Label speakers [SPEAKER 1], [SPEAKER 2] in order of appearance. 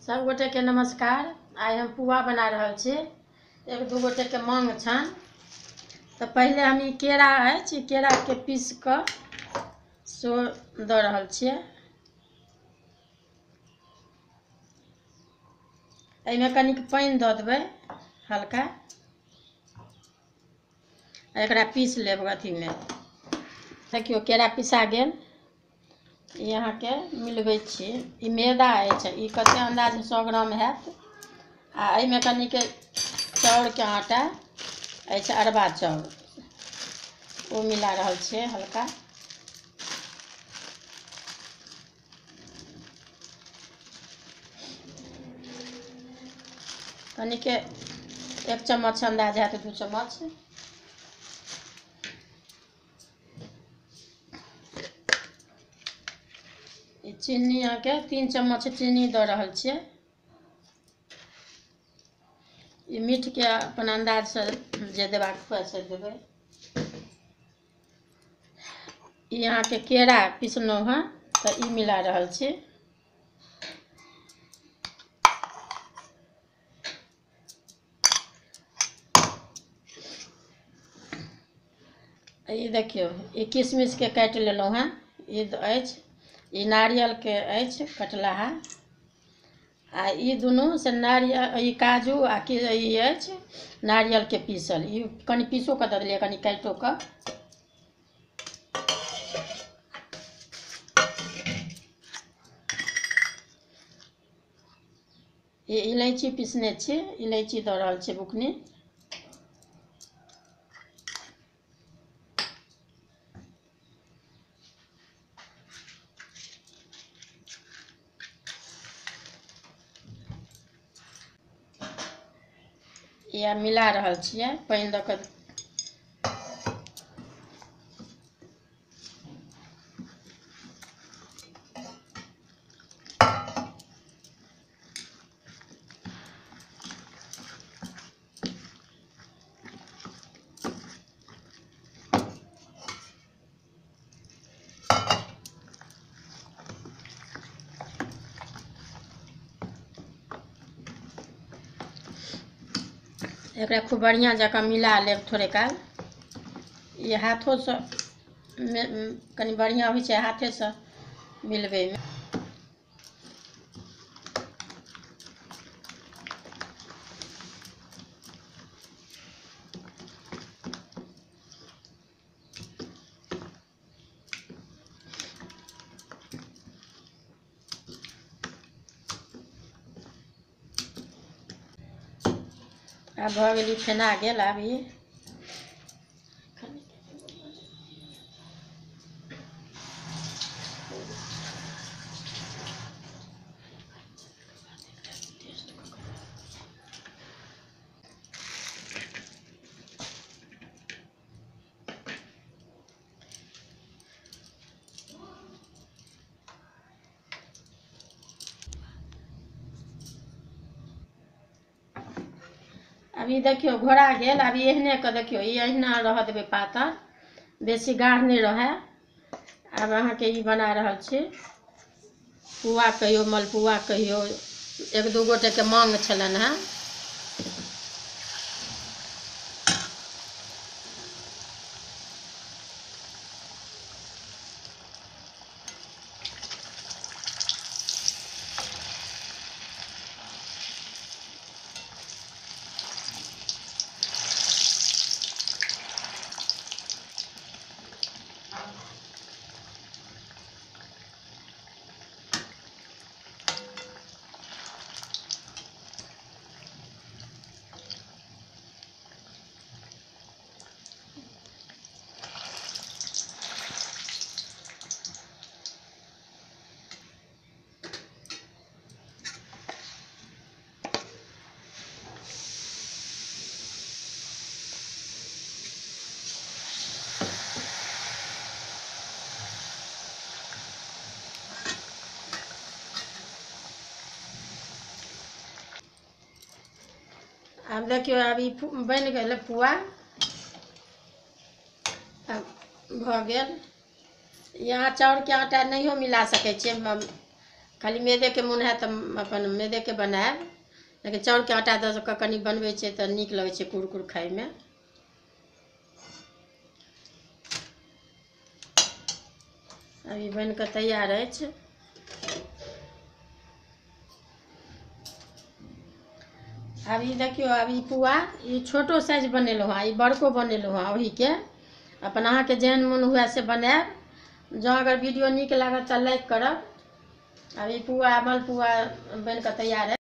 [SPEAKER 1] सब गोटे के नमस्कार। आइ हम पुआ बना रहल छी। एक दू गोटे के मांग छनि। तो पहले हम ई केरा अछि, केरा के पीस कऽ सो दऽ रहल छियै। एहिमे कनिक पानि दऽ देबै हल्का, एकरा पीस लेब अथीमे। देखियौ केरा पिसा गेल। ई अहाँके मिलबै छी। ई मैदा अछि, ई कते अन्दाज 100 ग्राम हैत। आ एहिमे कनिक चाउरके आटा अछि, अरबा चाउर, ओ मिला रहल छियै हल्का। कनिके 1 चम्मच अन्दाज हैत, 2 चम्मच। ई चीनी अहाँके 3 चम्मच चीनी दऽ रहल छियै। ई मीठके अपन अन्दाजसँ जे देबाक हुए से देबै। ई अहाँके केरा पिसलहुँ हँ तऽ ई मिला रहल छी। ई देखियौ, ई किशमिशके काटि लेलहुँ हँ, ई अछि। ई नारियलके अछि कटलाहा। आ ई दुनू से नारियल, ई काजू आ ई अछि नारियलके पीसल। ई कनि पीसो कऽ दऽ देलियै, कनि काटिओ कऽ। ई इलायची पीसने छी, इलायची दऽ रहल छी बुकनी। या मिला रहल छियै पानि दऽ कऽ। एकरा खूब बढ़िआँ जकाँ मिला लेब थोड़े काल। ई हाथोसँ कनि बढ़िआँ होइ छै, हाथेसँ मिलबैमे। आब भऽ गेल, ई फेना गेल। आब ई अभी देखियौ घोरा गेल। अभी एहने कऽ देखियौ, ई अहिना रहऽ देबै पातर, बेसी गाढ़ नहि रहै। आब अहाँके ई बना रहल छी पुआ कहियौ, मलपुआ कहियौ। एक दू गोटेके मांग छलनि हेँ। आब देखियौ, आब ई बनि गेल पुआ, आब भऽ गेल। यहाँ चाउरके आटा नहियो मिला सकै छियै, खाली मैदेके मोन हैत तऽ अपन मैदेके बनायब, लेकिन चाउरके आटा दऽ कऽ कनि बनबै छियै तऽ नीक लगै छै कुरकुर खाइमे। अभी बनि कऽ तैयार अछि। आब ई देखियौ, आब ई पुआ ई छोटो साइज बनेलहुँ हँ, ई बड़को बनेलहुँ हँ। ओहीके अपन अहाँके जेहन मोन हुए से बनायब। जँ अगर वीडियो नीक लागत तऽ लाइक करब। आब ई पुआ मालपुआ बनि कऽ तैयार